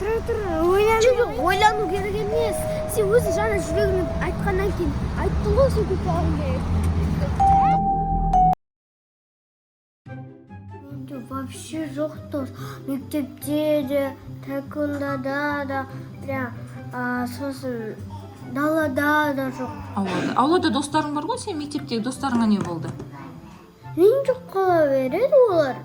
Тұра тұр, ойлану. Жоқ, ойлану керек емес. Сен өзің жаңа жүрегіңмен айтқаннан кейін айттың ғой, сен купа алғың келеді. Менде вообще жоқ дос. Мектепте де, таеквондода да, прям, сосын далада да жоқ. Аулада достарың бар ғой, сен мектептегі достарыңа не болды? Ренжіп қала береді олар.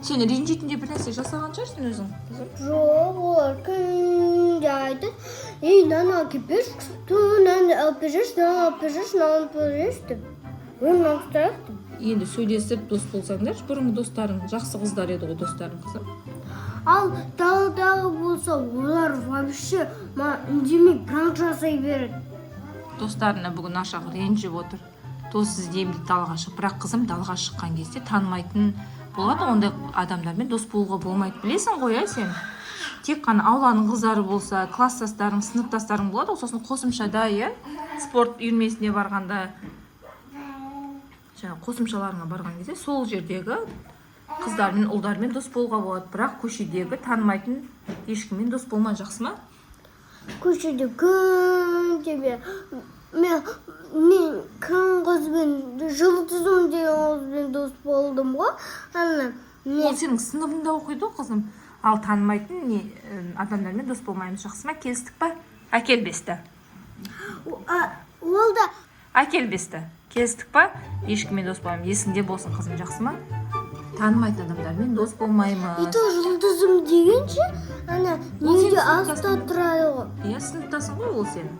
Сені ренжитіндей бір нәрсе жасаған шығарсың өзің, қызым. Жоқ, олар күнде айтады: «Ей, мынаны әкеліп берші, ту, мынаны алып берші, мынаны алып берші, мынаны алып берші», – деп. Оны алып тастайық деп. Енді сөйлесіп дос болсаңдаршы, бұрынғы достарың жақсы қыздар еді ғой, достарың, қызым. Ал даладағы болса, олар вообще маған үндемей пранк жасай береді. Достарына бүгін Наршақ ренжіп отыр. Дос іздеймін дейді далаға шығып. Бірақ, қызым, далаға шыққан кезде танымайтын болады, ондай адамдармен дос болуға болмайды, білесің ғой, иә? Сен тек қана ауланың қыздары болса, класстастарың, сыныптастарың болады ғой, сосын қосымшада, иә, спорт үйірмесіне барғанда, жаңағы қосымшаларыңа барған кезде сол жердегі қыздармен, ұлдармен дос болуға болады. Бірақ көшедегі танымайтын ешкіммен дос болма, жақсы ма? Көшеде күнде мен кім қызбен, Жұлдызым деген қызбен дос болдым ғой ана. Ол Мен сенің сыныбыңда оқиды ғой, қызым. Ал танымайтын не адамдармен дос болмаймыз, жақсы ма? Келістік па? Әкел бесті. Ол да. Әкел бесті. Келістік па? Ешкіммен дос болмаймын, есіңде болсын, қызым, жақсы ма? Танымайтын адамдармен дос И болмаймыз. то Жұлдызым дегенше ана Ол сенің неде алыста сыныптасың. тұрады ғой. Иә, сыныптасың ғой ол сенің.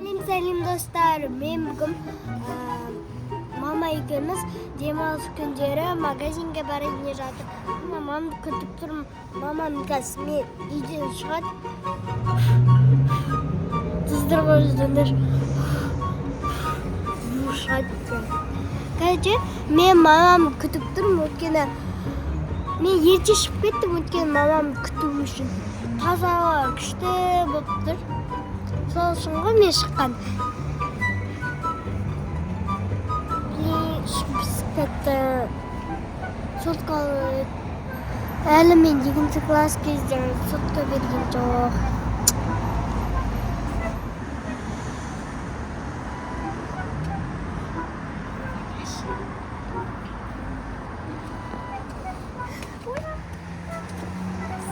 Сәлем, сәлем, достар! Мен бүгін мама екеуміз демалыс күндері магазинге барайын деп жатыр. Мамамды күтіп тұрмын. Мамам қазір мен үйден шығады. Туздырып жүрдіңдер. Шығады екен. Короче, мен мамамды күтіп тұрмын, өйткені мен ерте шығып кеттім, өйткені мамамды күту үшін. Таза ауа күшті болып тұр. Сол үшін ғой мен шыққан. Блин, ішім пісіп кетті. Сотка алып, әлі мен екінші класс кезде сотка берген жоқ.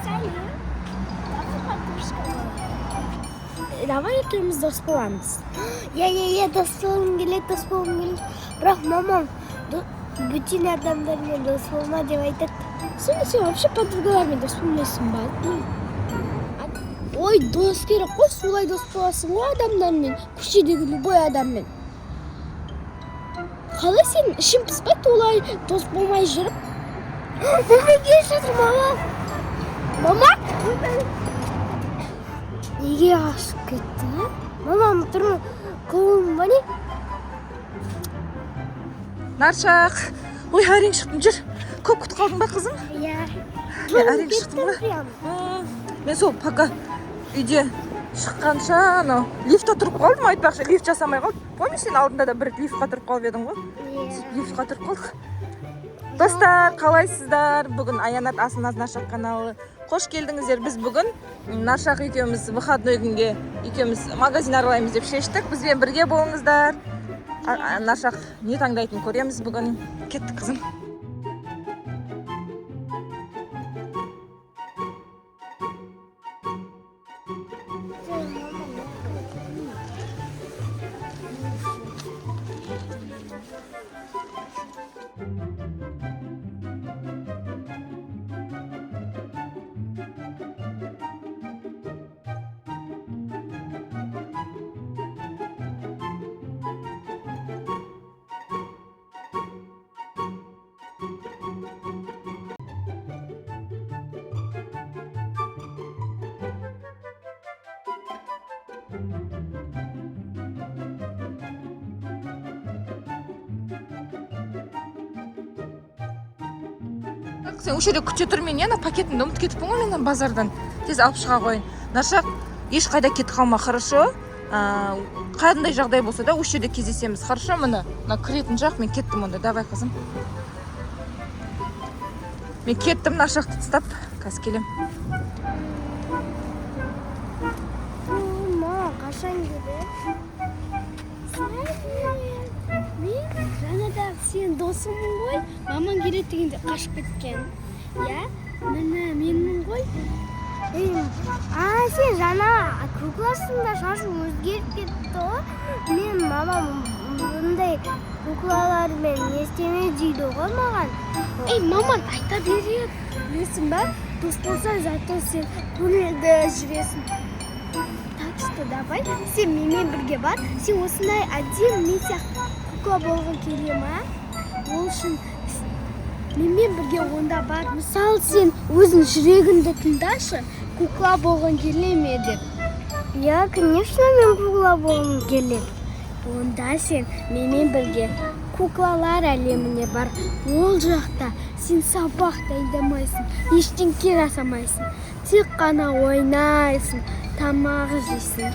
Сәлем. Давай подружка боламыз. Давай екеуміз дос боламыз. Иә, иә, иә, дос болғым келеді, дос болғым келеді. Бірақ мамам бөтен адамдармен дос болма деп айтады. Сонда сен вообще подругалармен дос болмайсың ба? Ой, дос керек қой, солай дос боласың ғой адамдармен, көшедегі любой адаммен. Қалай сенің ішің пыспайды олай дос болмай жүріп? Мама келе жатыр, мама. Мама? Неге қашып кетті, а? Мамам тұр, көңілім ба не? Наршақ, ой, әрең шықтым, жүр. Көп күтіп қалдың ба, қызым? Иә. Мен әрең шықтым ғой. Прям. Мен сол пока үйде шыққанша анау лифтта тұрып қалдым. Айтпақшы, лифт жасамай қалды. Помнишь, сен алдында да бір лифтқа тұрып қалып едің ғой? Иә. Сөйтіп лифтқа тұрып қалдық. Достар, қалайсыздар? Бүгін Аянат Асылназ Наршақ каналы, қош келдіңіздер. Біз бүгін Наршақ екеуміз выходной күнге екеуміз магазин аралаймыз деп шештік. Бізбен бірге болыңыздар. Наршақ не таңдайтынын көреміз бүгін. Кеттік, қызым. Сен осы жерде күте тұр, мен ана пакетімді ұмытып кетіппін ғой, мен ана базардан тез алып шыға қояйын. Наршақ, ешқайда кетіп қалма, хорошо? Қандай жағдай болса да, осы жерде кездесеміз, хорошо? Міне, мына кіретін жақ. Мен кеттім онда. Давай, қызым, мен кеттім Наршақты тастап. Қазір келем. Мама қашан келеді? Мен жаңадағы сенің досыңмын ғой. Мамаң келеді дегенде қашып кеткен. Иә, міне, менмін ғой. Ей, а сен жаңа кукласың да, шашың өзгеріп кетті ғой. Мен мамам бұндай куклалармен не істеме дейді ғой маған. Ей, мамаң айта береді. Білесің ба, дос болса, зато сен көңілді жүресің. Так что давай, сен менімен бірге бар. Сен осындай әдемі мен сияқты кукла болғың келе ма? Ол үшін менімен бірге онда бар. Мысалы, сен өзің жүрегіңді тыңдашы, кукла болғың келе ме деп. Иә, конечно, мен кукла болғым келеді. Онда сен менімен бірге куклалар әлеміне бар. Ол жақта сен сабақ дайындамайсың, ештеңке жасамайсың. Тек қана ойнайсың, тамақ жейсің.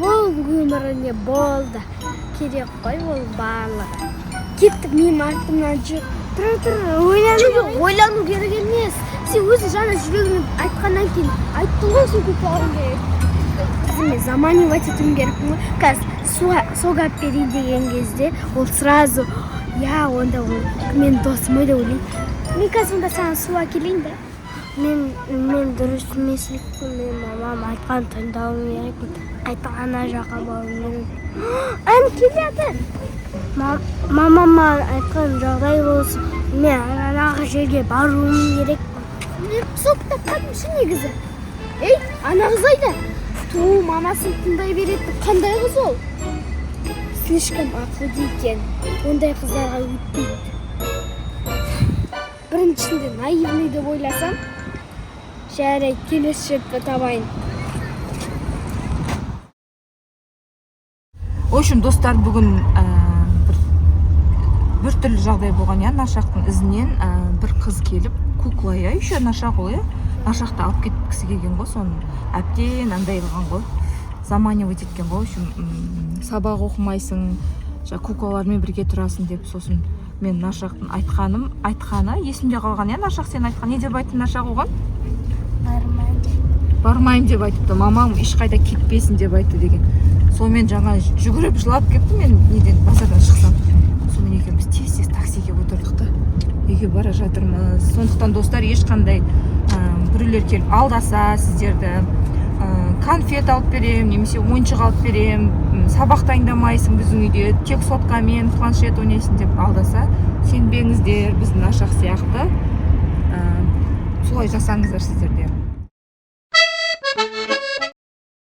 Ол өміріне болды. Керек қой ол барлығы. Кеттік, менің артымнан жүр. Тұр, тұр, ойлану. Жоқ, ойлану керек емес. Сен өзің жаңа жүрегіңмен айтқаннан кейін айттың ғой, сен кукла болғың келеді. Мен заманивать етуім керекпін ғой. Қазір сок алып берейін деген кезде ол сразу иә, онда ол менің досым ғой деп ойлайды. Мен қазір онда саған су әкелейін да. Мен дұрыс емес екенмін. Мен мамам айтқан тыңдауым керекпін. Қайта ана жаққа баруым керек. Ән келеді. Мамам маған айтқан жағдай болсын, мен анағы жерге баруым керек. Мен сок тапқаным ше негізі. Ей, ана қыз қайда? Ту, мамасын тыңдай береді. Қандай қыз ол? Слишком ақылды екен. Ондай қыздарға өтпейді. Біріншісінде наивный деп ойласам, жарайды, келесі жерді табайын. В общем, достар, бүгін бір түрлі жағдай болған, иә. Наршақтың ізінен бір қыз келіп, кукла, иә, еще Наршақ ол, иә, Наршақты алып кеткісі келген ғой. Соны әбден андай қылған ғой, заманивать еткен ғой. В общем, сабақ оқымайсың, жаңа куклалармен бірге тұрасың деп. Сосын мен Наршақтың айтқаны есімде қалған, иә. Наршақ, сен айтқан не деп айттың, Наршақ, оған? Бармаймын деп. Бармаймын деп айтыпты, мамам ешқайда кетпесін деп айтты деген. Сонымен жаңа жүгіріп жылап кетті. Мен неден, базардан шықсам, сонымен екеуміз тез тез таксиге отырдық та, үйге бара жатырмыз. Сондықтан, достар, ешқандай біреулер келіп алдаса сіздерді, конфет алып беремін немесе ойыншық алып беремін, сабақ дайындамайсың, біздің үйде тек соткамен планшет ойнайсың деп алдаса, сенбеңіздер. Біздің Наршақ сияқты солай жасаңыздар сіздер де.